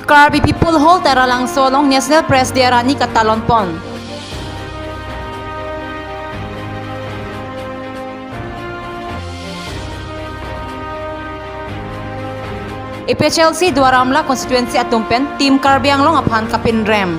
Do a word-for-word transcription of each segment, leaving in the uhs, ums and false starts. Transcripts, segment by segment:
Karbi People Hall Taralangso along National Press Day arni katalon pon. A P H L C Duar Amla constituency atum pen Team Karbi Anglong aphan kapinrem.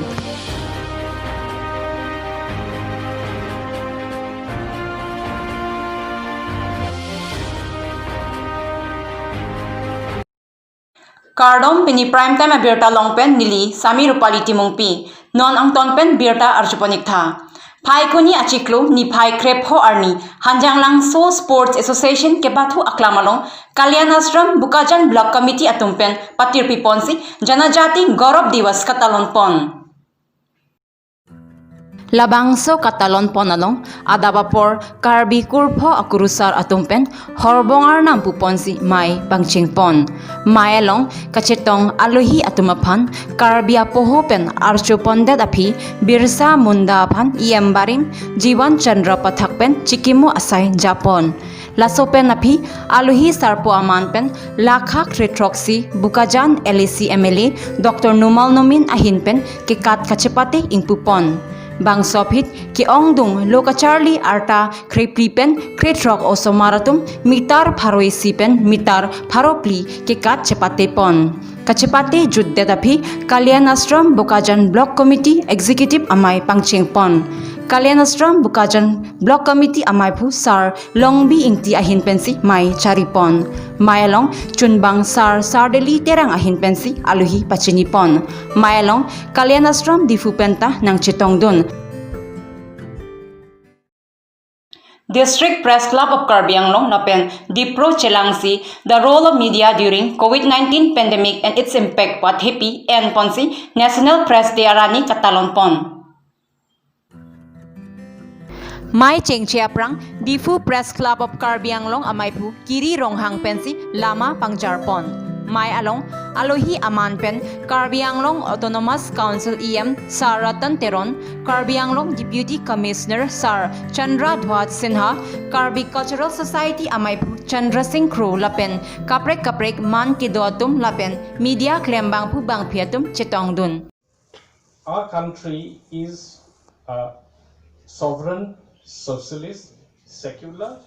Kardom, pini Prime Time abirta along pen neli Sami Rupali Timungpi. Non angton pen birta arjupon-ik tha. Phaikuni achiklo niphai krepho arni Hanjanglangso Sports Association kepathu aklam along Kalyan Ashram Bokajan Block Committee atum pen patirpi ponsi Janajati Gaurav Diwas katalon pon. Labangso katalon pon along adap apor Karbi kurpho akurusar atum pen horbong arnam pu ponsi mei pangcheng pon. Mei along kachetong alohi atum aphan Karbi apoho pen archo pondet aphi Birsa Munda aphan E M barim Jiwan Chandra Pathak pen chikimo asai japon. Laso pen aphi alohi sarpo aman pen lakha kre throksi Bokajan L A C M L A Doctor Numal Momin ahin pen kekat kachepate ingpu pon. Bangso aphi ke-ongdung lo kacharli arta krephli pen krethrok osomar atum meter pharo isi pen meter pharo phli kekat chepate pon. Kachepate jutdet aphi Kalyan Ashram Bokajan Block Committee Executive amei pangcheng pon. Kalyan Ashram Bokajan Block Committee ameiphu Sar Longbi Ingti ahin pensi mei chari pon. Mei along chunbang Sar Sardeli Terang ahin pensi alohi pachini pon. Mei along Kalyan Ashram Diphu penta nangchetongdun. District Press Club of Karbi Anglong lapen Dipro chelangsi The Role of Media During COVID nineteen Pandemic and Its Impact pu athepi en ponsi National Press Day arni katalon pon. Mei chengche aphrang Diphu Press Club of Karbi Anglong ameiphu Kiri Ronghang pensi lama pangjar pon. Mei along alohi aman pen Karbi Anglong Autonomous Council E M Sar Ratan Teron, Karbi Anglong Deputy Commissioner Sar Chandra Dhwaj Sinha, Karbi Cultural Society ameiphu Chandra Singh Kro lapen kaprek kaprek man kedo atum lapen media klembangphu bangphi atum chetongdun. Our country is a sovereign, socialist, secular,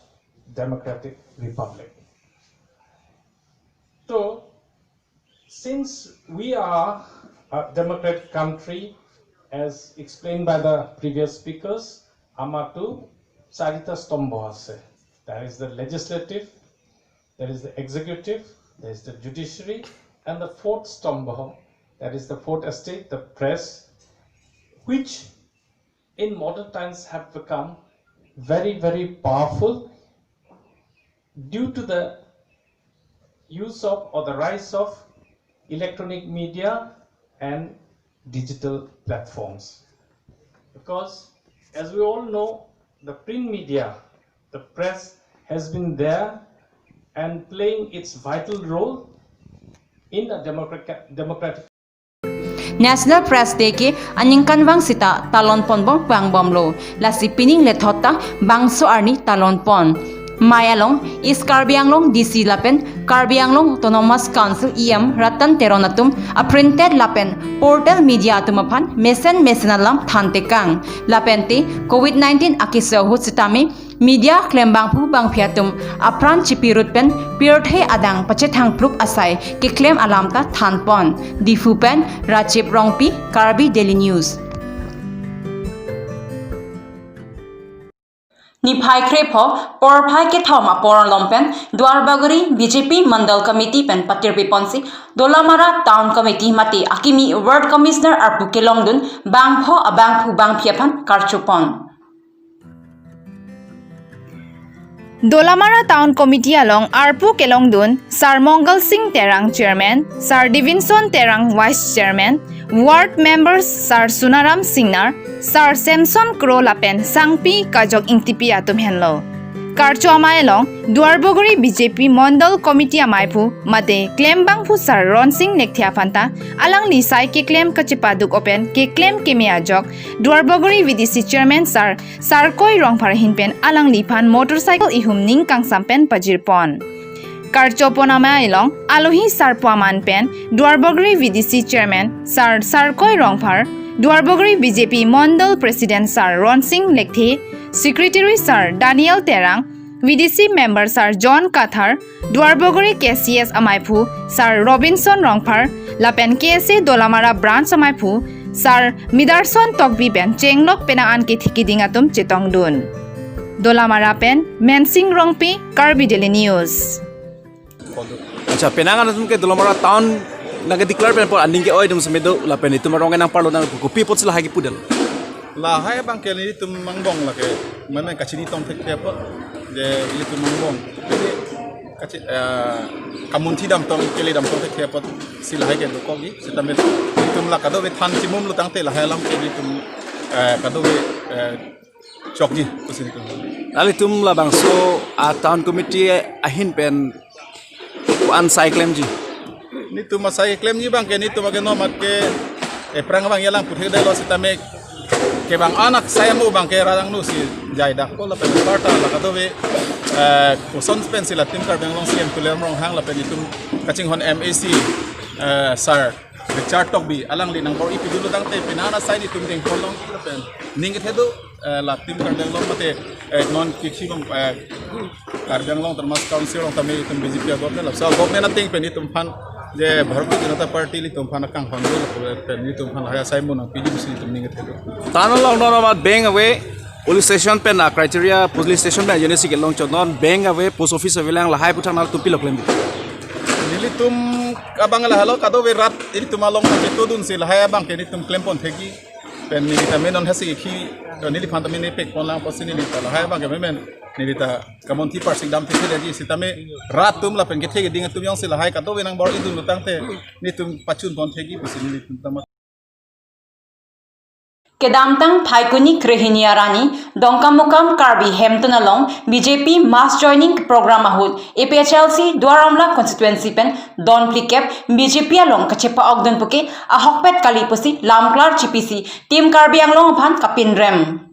democratic republic. So, since we are a democratic country, as explained by the previous speakers, আমাৰতো চাৰিটা স্তম্ভ আছে। There is the legislative, there is the executive, there is the judiciary, and the fourth স্তম্ভ, that is the fourth estate, the press, which in modern times have become very, very powerful due to the use of or the rise of electronic media and digital platforms. Because, as we all know, the print media, the press has been there and playing its vital role in a democratic, democratic National Press Day ke aningkanvang sita talon ponbom vangbomlo. Lasi pining lethot ta bangso arni talon pon. Mei along East Karbi Anglong D C lapen Karbi Anglong Autonomous Council E M Ratan Teron atum a printed lapen portal media atum aphan mesen mesen alam thantekang. Lapente COVID nineteen akeso ahut sitame media klembangphu bangphi atum apran chipirut pen pirthe adang pachethangphluk asai keklem alam ta thanpon. Diphu pen Rachip Rongpi, Karbi Daily News. Niphai krepho porphai kethom apor along pen Duarbagori B J P Mandal Committee pen patirpi ponsi Dolamara Town Committee mate akimi Ward Commissioner arpu kelongdun bangpho abangphu bangphi aphan karcho pon. Dolamara Town Committee along arpu kelongdun Sar Mongal Singh Terang Chairman, Sar Divinson Terang Vice Chairman, Ward Members Sar Sunaram Singnar, Sar Samson Kro lapen Sangpi Kajok Ingtipi atum henlo. Karcho amei along Duarbagori B J P Mandal Committee ameiphu mate klembangphu Sar Ronsing Lekthe aphanta alangli sai keklem kachepaduk open keklem keme ajok Duarbagori V D C Chairman Sar Sarkoi Rongphar ahin pen alangliphan motorcycle ihum ning kangsam pen pajir pon. Karchopon amei along alohi sarpo aman pen Duarbagori V D C Chairman Sar Sarkoi Rongphar, Duarbagori B J P Mondol President Sar Ronsing Lekthe, Secretary Sar Daniel Terang, V D C Member Sar John Kathar, Duarbagori K C S amaiphu Sar Robinson Rongphar, lapen K S A Dolamara Branch amaiphu Sar Midarson Tokbi pen chenglok penang an kethe keding atum chetongdun. Dolamara pen Mensing Rongpi, Karbi Daily News. Acha, penang an atum ke Dolamara town nangke declare pen apor aning ke-oi atum seme do lapen itum arong nangparlo nang kopi apotsi lahai kepudun? Lahai abang ke nelitum angbong lake, mane kachini tong thekthe apot, je ilitum angbong. Jadi kachi, eh, kamunthi damtong, kele damtong thekthe apotsi lahai kedokokji. Sitame itum la kadokave than chimumlo tangte lahai alam ke itum, eh, kadokave, eh, chokji pusi itum. Nanglitum labangso a town committee ahin pen ko-an sai klemji? Nelitum asai klemji abang ke nelitum ake nomat ke, eh, aphrang abang yalang puthek delo sitame kevang anak sai amo abang ke rarang nu si jai dakpo lapen parta la kadokave, eh, koson pensi la Team Karbi Anglong C E M Tuliram Ronghang lapen itum kachinghon M A C, eh, Sar Richard Tokbi alangli nangbor-i pidunlo tangte penang an asai nelitum dengpon long lapen ning kethe do, eh, la Team Karbi Anglong mate, eh, non kikhi bang, eh, Karbi Anglong Autonomous Council along tame itum B J P a-government, laso government ateng pen itum aphan je Bharatiya Janata Party ilitum aphan akanghon do lapen itum aphan lahai asai mo nangpiji pusi itum ning kethe do. Town along non amat bank ave, police station pen a criteria, police station pen ajoine si kelongchot, non bank ave, post office ave, lang lahai aputhak nangtum pilo klembi? Nelitum abang lahelo kadokave rat ilitum along kachetongdunsi lahai abang ke nelitum klempon thekji. Pen neli tame non hasi khi, eh, neliphan tame nepekpon lang apotsi neli ta lahai abang ke memen neli ta kamunthi parsik dam thektheji sitame rat atum lapen kethe keding atum jongsi lahai kadokave nangbor-idunlo tangte nelitum pachunpon thekji pusi nelitum tama. Kedamtang Phaikuni krehini arni Dongkamukam Karbi Hemtun along B J P mass joining program ahut A P H L C Duar Amla constituency pen don phlikep B J P along kachepa-okdun puke ahokpet kali pusi lamklar chipisi Team Karbi Anglong aphan kapinrem.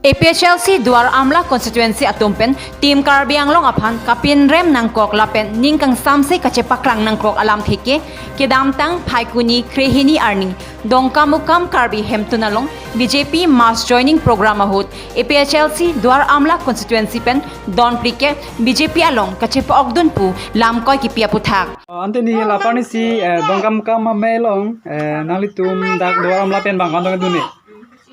A P H L C Duar Amla constituency atum pen Team Karbi Anglong aphan kapinrem nangkok lapen ning kangsamse kachepaklang nangkok alamthe ke kedamtang Phaikuni krehini arni Dongkamukam Karbi Hemtun along B J P mass joining program ahut A P H L C Duar Amla constituency pen don phlikep B J P along kachepa-okdun pu lamkoi kipi aputhak. Ante neli la apar ni si, eh, Dongkamukam amei along, eh, nanglitum dak Duar Amla pen bang ko-an tong kedun ni?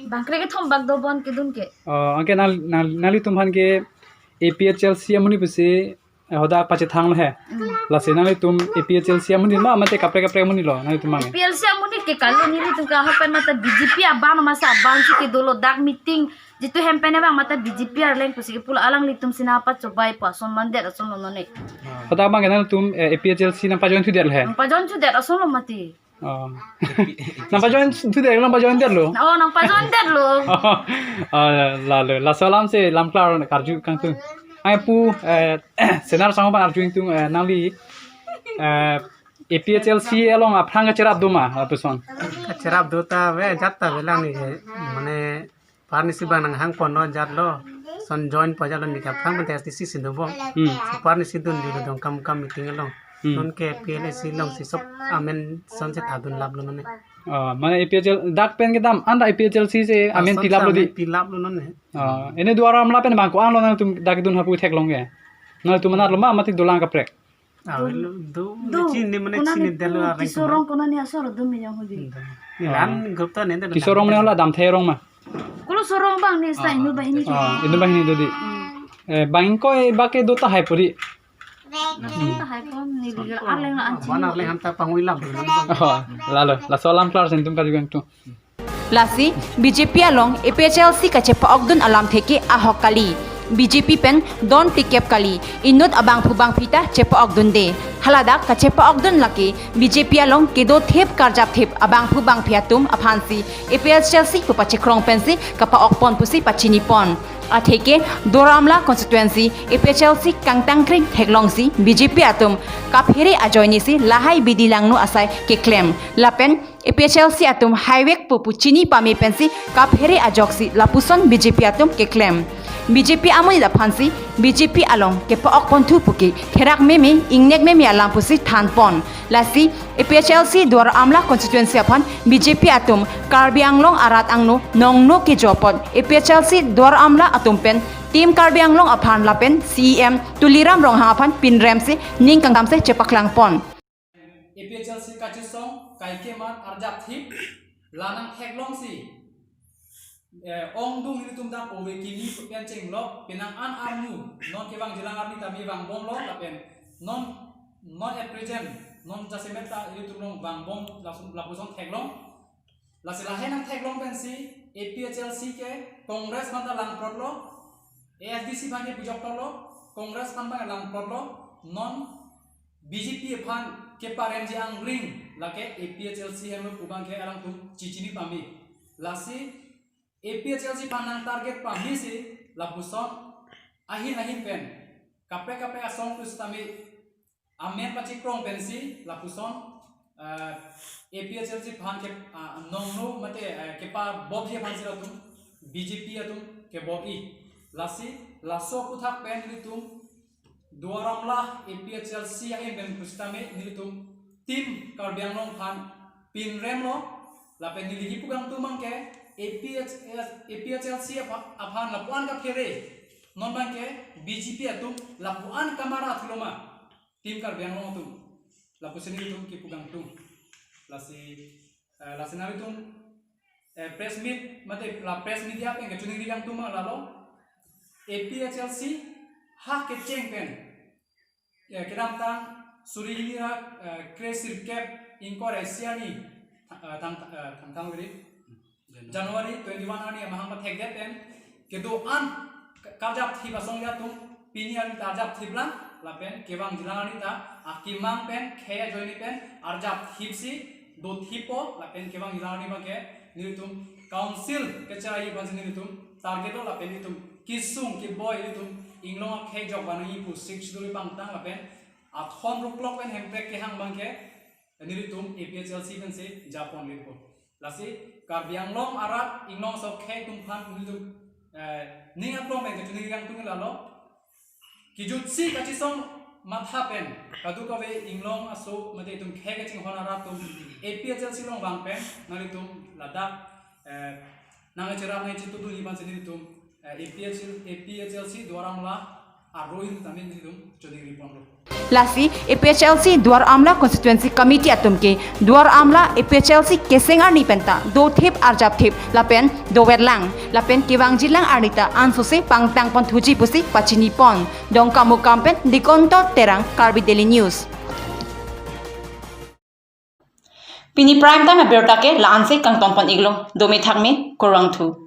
Bang kre-kethom bak dobon kedun ke. Oh, anke nang, nang, nanglitum aphan ke A P H L C amonit pusi, eh, hadak pachethanglo he. Hmm. Lasi nanglitum A P H L C amonit ma, mate kaprek kaprek amonitlo nanglitum abang? A P H L C amonit ke kalo, nelitum ke ahok pen mate B J P abang masa abang si kedolo dak meeting. Jitu hem pen abang mate B J P arleng pusi ke pulo alanglitum si nangpachobai pu ason mandet asonlo non ne. Hadak abang ke nanglitum, eh, A P H L C nangpajoin thudet he? Nangpajoin thudet asonlo mati. Oh. Nangpajoin thudet, nangpajoin detlo? Oh, nangpajoin detlo. Oh, lalo. Laso alam si lamklar karju kangtung. Ai pu, eh, Senar Sangho aphan arju ingtung, eh, nangli, eh, A P H L C along aphrang kacherap do ma lapuson? Kacherap do ta ave, jat ta avelang ni, mane apar ni si bang nanghangponlo jatlo. Lason join po jatlo, neli ke aphrang pen T S D C si do bom. Hmm. So apar ni si dunjuilo Dongkamukam meeting along. Hmm. Non ke A P H L C along si sop amen lason si thadun laplo non ne. Ah, mane A P H L C dak pen kedam anta A P H L C si amen, lason thilaplo di? Amen thilaplo non ne. Ah, ene Duar Amla pen bang ko-anlo nangtum dak kedun hapu theklong ke? Nangtum anatlo ma mate dolang kaprek? Ah, do, do, chini mane, konan chini ni delo pu areng Tisorong koman. Konan ni asor do me yang hudi. Do. Ni, ah, lan grup ta nende Tisorong mane hala Damthai arong ma? Kulo Sorong bang ni sa, ah, inut banghini. Ah, inut banghini do di. Hmm. Eh, bang ko e bak ke do tahai puri. Do tahai pon ni di arleng la anchi. Bang arleng hanta pangui lam. Oh, lalo, laso alam klar si nelitum karju kangtung. Lasi B J P along A P H L C kachepa-okdun alamthe ke ahok kali. B J P pen don phlikep kali, inut abangphu bangphi ta chepa-okdunde. Haladak kachepa-okdun lake B J P along kedo thip karjap thip abangphu bangphi atum aphansi A P H L C pu pachekrong pensi kapa-okpon pusi pachinipon. Atheke Duar Amla constituency A P H L C kangtangkring theklongsi B J P atum kaphere ajoinesi lahai bidi langno asai keklem. Lapen A P H L C atum haivek pu pu chini pame pensi kaphere ajoksi lapuson B J P atum keklem. B J P amonit aphansi B J P along kepa-ok ponthu puke therak meme ingnek meme alam pusi thanpon. Lasi A P H L C Duar Amla constituency aphan B J P atum Karbi Anglong arat angno nongno kejo apot A P H L C Duar Amla atum pen Team Karbi Anglong aphan lapen C E M Tuliram Ronghang aphan pinremsi ning kangtamsi chepaklangpon. A P H L C kachesong kaike mat arjap thip la nangtheklongsi, eh, ongdung nelitum ta ove kimi pen chenglok penang an armu non kevangjilang arni ta me vangbomlo lapen non, non at present non jasemet ta nelitum along vangbom lason lapuson theklong. Lasi lahai nangtheklong pensi A P H L C ke Congress aphan ta langprotlo, A S D C aphan ke pujok tolo, Congress aphan abang langprotlo, non B J P aphan keparemji angring lake A P H L C henlo pu abang ke alangtum chichini pame. Lasi A P H L C aphan nangtarget pamesi lapuson ahin ahin pen kaprek kaprek asong pusitame amen pachikrong pensi lapuson, eh, A P H L C aphan ke, ah, nongno mate, eh, kepabobji aphansi latum B J P atum kebob-i. Lasi laso aphuthak pen nelitum Duar Amla A P H L C ahin pen pusitame nelitum Team Karbi Anglong aphan pinremlo lapen neli kipu kangtung abang ke A P H L, A P H L C apha-, aphan lapu-an kaphere non abang ke B J P atum lapu-an kamara thulo ma Team Karbi Anglong atum. Lapusi nelitum kipu kangtung. Lasi, eh, lasi nelitum, eh, press meet, mate la press media pen kachiningri kangtung ma lalo. A P H L C ha kecheng pen, eh, kedamtang suri hini ra, eh, kre sirkep ingkoi ra isi arni, eh, thang, eh, thangthang veri. January twenty-one arni amahang pathekdet pen kedo-an karjap thip asong atum pini arni ta arjap thiplang lapen kevangjilang arni ta akemang pen khei ajoine pen arjap thipsi dothippo lapen kevangjilang arni abang ke nelitum council kecharai abang si nelitum target lo lapen nelitum kesung keboi nelitum inglong akhei jok banangji pu Sixth Schedule pangtang lapen athon ruklok pen hemprek kehang abang ke nelitum A P H L C pensi japon lipo. Lasi Karbi Anglong arat inglong aso akhei atum aphan nelitum, eh, ning aklong pen kachiningri kangtung lalo. Kijutsi kachesong matha pen kadokave inglong aso mate itum khei kachinghon arat atum A P H L C along vang pen nanglitum ladak, eh, nangcherap nangchitudunji aphansi nelitum, eh, A P H L, A P H L C Duar Amla arohin tame nelitum choningri ponlo. Lasi A P H L C Duar Amla Constituency Committee atum ke Duar Amla A P H L C keseng arni pen ta dothip arjap thip lapen doverlang lapen kevangjilang arni ta ansose pangtang ponthuji pusi pachinipon. Dongkamukam pen Dikonto Terang, Karbi Daily News. Pini prime time abirta ke la-ansi kangton pon-iklo, dome thakme, kurvangthu.